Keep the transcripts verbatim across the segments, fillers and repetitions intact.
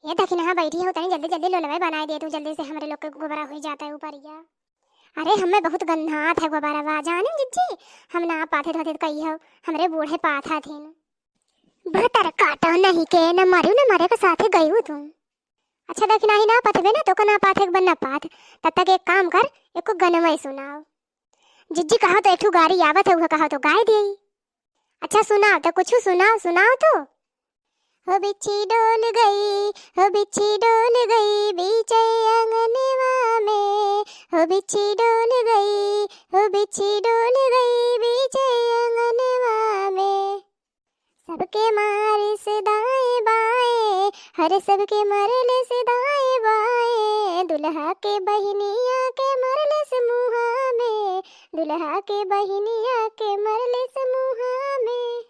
ए दखिनहा, बैठी हो, तनी जल्दी जल्दी लोलवे बनाए दे तू, जल्दी से हमरे लोग के गोबरा होइ जात है ऊपरिया। अरे, हमें बहुत गन्हात है गोबरवा, जाने जिज्जी, हम ना पाथे धोथे कही हो, हमरे बूढ़े पाथा थिन। भतर काटो नहीं के, न मारू न मारे के साथे गयू तू। अच्छा दखिनहा, ही ना पथबे ना, तो का ना पाथे के बन ना पाथ। तब तक एक काम कर, एको गनवा सुनाओ। जिज्जी, कहा तो एक ठो गारी आवत है, उहे कहा तो गाय देई। अच्छा सुनाओ तो, कुछ सुनाओ, सुनाओ तो। हो बिच्छी डोल गई, हो बिच्छी डोल गई बीचे अंगनवा में, हो बिच्छी डोल गई, हो बिच्छी डोल गई बीचे अंगनवा में। सबके मारिस दाएं बाएं, हरे सबके मरलिस दाएं बाएं, दुल्हा के बहिनिया के मरलिस मुँहा में, दुल्हा के बहिनिया के मरलिस मुँहा में।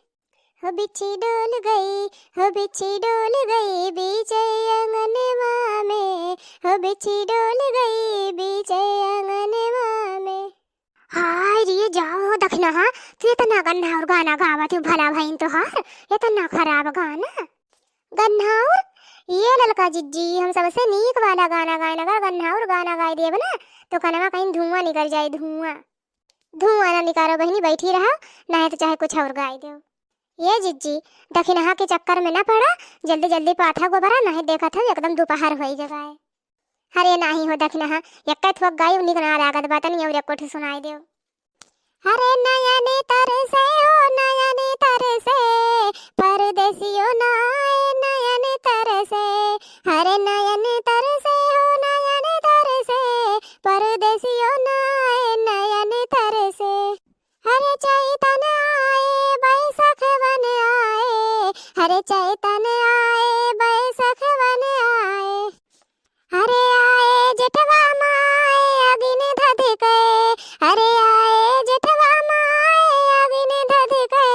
हो बिच्छी डोल गई, हो बिच्छी डोल गई बीचे अंगनवा में, हो बिच्छी डोल गई बीचे अंगनवा में। हाय रे जाओ दखिनहा, तू एतना गन्हाउर गाना गावत हो, भला भइन तोहार, एतना खराब गाना। गन्हाउर? ये ललका जिज्जी, हम सबसे नीक वाला गाना गाइन, अगर गन्हाउर गाना गाइ देब ना, तो कनवा कहीं धुआं निकल जाए, धुआं। धुआं ना निकारो बहिनी, बैठी रहा, नाहीं तो चाहे कुछ और गाइ देउ। ये जिज्जी, दखिनहा के चक्कर में ना पड़ा, जल्दी जल्दी पाथा गोबरा, नाहीं देखत हो एकदम दोपहर होइ गवा है। अरे नाहीं हो दखिनहा, एक्कै थोक गाई निक ना लागत बा, तनी और एक्को ठो सुनाइ देउ। अरे नयन तरसे हो नयन तरसे, परदेसियो ना आए नयन तरसे। अरे नयन तरसे हो नयन तरसे, परदेसियो ना आए नयन तरसे। अरे चैतन आए बैसख वन आए, अरे चैतन आए बैसख वन आए। अरे आए जेठवा माए अगिन धधके, अरे आए जेठवा माए अगिन धधके,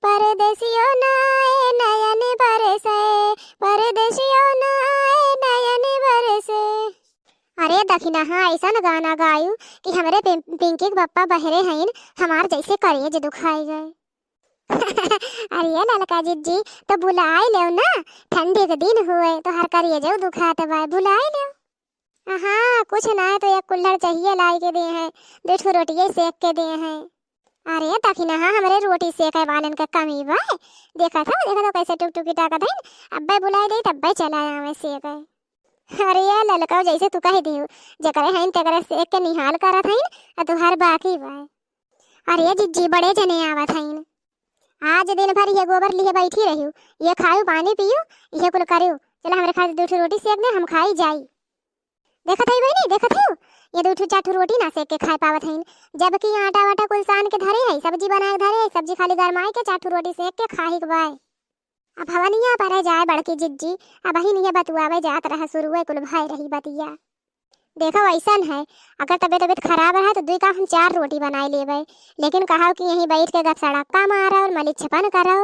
परदेसियो ना आए नयन बरसे, परदेसियो ना आए नयन बरसे। अरे दखिनहा, अइसन गाना गायू कि हमरे पिं-, पिंकी के पप्पा बहरे हइन, हमार जैसे करेज दुखाइ गए। अरे ललका जिज्जी, तो बुलाइ लेउ ना, ठंडी के दिन हुए, तोहार करेजउ दुखात बा, बुलाइ लेउ। हाँ, कुछ ना है तो एक कुल्हड़ चाहिए लाई के दे हैं, दो ठो रोटिये सेक के दे हैं। अरे दखिनहा, हमरे रोटी सेके वालन के कमी बा? देखत हो, देखत हो कैसे टुकटुकी ताकत हइन, अब्बे बुलाइ देई तब्बे चला आवे सेके। अरे ये ललका, जैसे तू कहि दिहू, जेकरे हइन तेकरे सेक के निहाल करत हइन, आ तोहार बाकी बा। अरे जिज्जी, बड़े जने आवत हइन। आज दिन भर ये गोबर लिहे बैठी रहियो, ये खायू पानी पियू, ये कुल करियो। चला हमरे खातिर दू ठो रोटी सेक दे, हम खाई जाई। देखत हई बहिनी, देखत हई, ये दू ठो चार ठो रोटी ना सेक के खाए पावत हइन, जबकि आटा वाटा कुल सान के धरे है, सब्जी बनाए के धरे है, सब्जी खाली गरमाए के चार ठो रोटी सेक के खाही के बाय। अब भवनिया परे जाए बड़की जिज्जी, अबहिन ये बतुआवे जात रहा, शुरुए कुल भय रही बतिया। देखो, अइसन है, अगर तबियत, तबियत खराब रहा तो दुई का हम चार रोटी बनाए लेबे, लेकिन कहो कि यहीं बैठ के गप सड़क्का मारो और मलिच्छपन करो,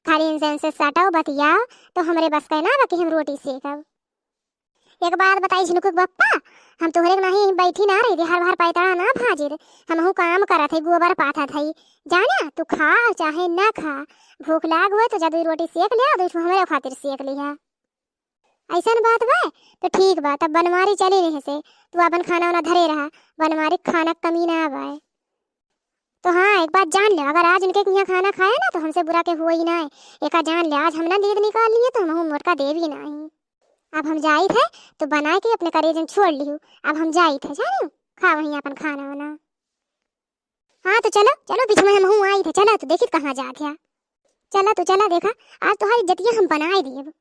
खाली इनसे, इनसे सटो, बतियाओ, तो हमरे बस के ना बा कि हम रोटी सेकब। एक बात बताई झिनकू के बप्पा, हम तोहरे के नाहीं बैठी ना रही, देहार बाहर पैतरा ना भाजी रे, हमहू काम करत है, गोबर पाथत है, जाना, तू खा चाहे ना खा, भूख लाग हुए तो जा दुई रोटी सेक ले, दुई ठो हमरे खातिर सेक लिहा। अइसन बात बा, तो ठीक बा, तब बनवारी चली नहीं से, तू अपन खाना वाना धरे रहा, बनवारी खाना के कमी ना बा। तो हाँ, एक बात जान ले, अगर आज इनके यहाँ खाना खाया ना, तो हमसे बुरा के हुआ ही ना है। एका जान ले, आज हम ना नींद निकाल लिए, तो हमहू मोटका देवी ना ही। अब हम जाइत है, तो बनाए के अपने करेजन छोड़ लिहू। अब हम जाइत है, जानियो, खा वहीं अपन खाना वाना। हाँ, तो चलो, चलो, बीच में हमहू आइत है, चलो, तो देखित कहाँ जात है। चला, तो चला, देखा, आज तोहार इज्जतिया हम बनाए दिए।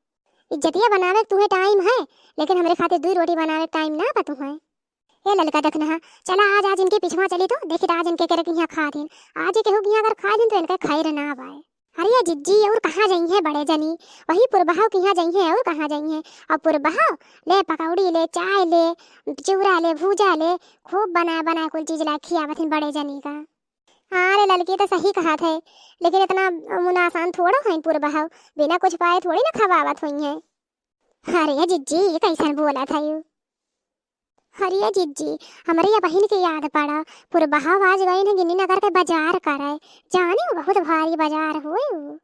इज्जतिया बनावे के तुहे टाइम है, लेकिन हमरे खातिर दुई रोटी बनावे के टाइम ना बा तुहे। ए ललका, देखना, चला आज, आज इनके पिछवा चली तो देखी, आज इनके केरे के यहाँ खा दिन। आज ये केहू के यहाँ अगर खा दिन तो इनका खैर ना बाय। अरे ये जिज्जी, और कहाँ जाई है बड़े जनी? वही पुरबहाव के यहाँ जाई है, और कहाँ जाई है? और पुरबहाव ले पकौड़ी ले, चाय ले, चिउरा ले, भूजा ले, खूब बनाए बनाए कुल चीज ला खियावत हैं बड़े जनी का। हाँ रे ललकी, तो सही कहत है, लेकिन इतना मुनासान थोड़ो है पुरबहाव, बिना कुछ पाए थोड़ी ना खवावत हुई है। अरे जिज्जी, ये कैसन बोलत है यू? अरे जिज्जी, हमरे ये बहिन के याद पड़ा, पुरबहाव आज गई है गिन्नी नगर के बाजार करे, जाने वो बहुत भारी बाजार हुए वो।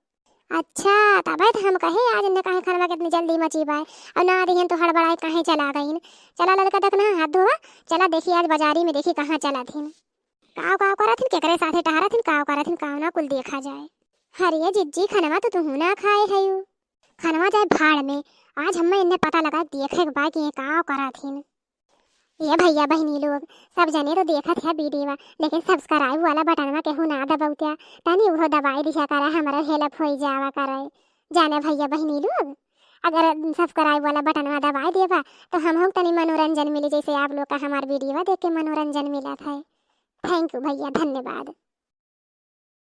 अच्छा, तबे त हम कहे आज इन्हें काहे खनवा के इतनी जल्दी मची बाय, और ना दिहन तो हड़बड़ाए काहे चला गईन। चला ललका देख ना हाथ धोवा, चला देखी आज बाजारी में देखी कहाँ चला थिन। काव काव करत हिन, केकरे साथे टहरत हिन, काव करत हिन, काव ना कुल देखा जाए। अरे जिज्जी, खनवा तो तुहू ना खाए हयू। खनवा जाए भाड़ में, आज हमें इन्हें पता लगा देखे के बा कि ये काव करत हिन। ये भैया बहिनी लोग, सब जने तो देखत है वीडियो, लेकिन सब्सक्राइब वाला बटनवा केहू ना दबौत्या, तनी उहो दबाई दिया करा, हमरो हेल्प होई जावा करे। जाने भैया बहिनी लोग, अगर सब्सक्राइब वाला बटनवा दबाई देबा तो हमहू के तनी मनोरंजन मिली, जैसे आप लोग का हमार वीडियो देख के मनोरंजन मिलत है। थैंक यू भैया, धन्यवाद।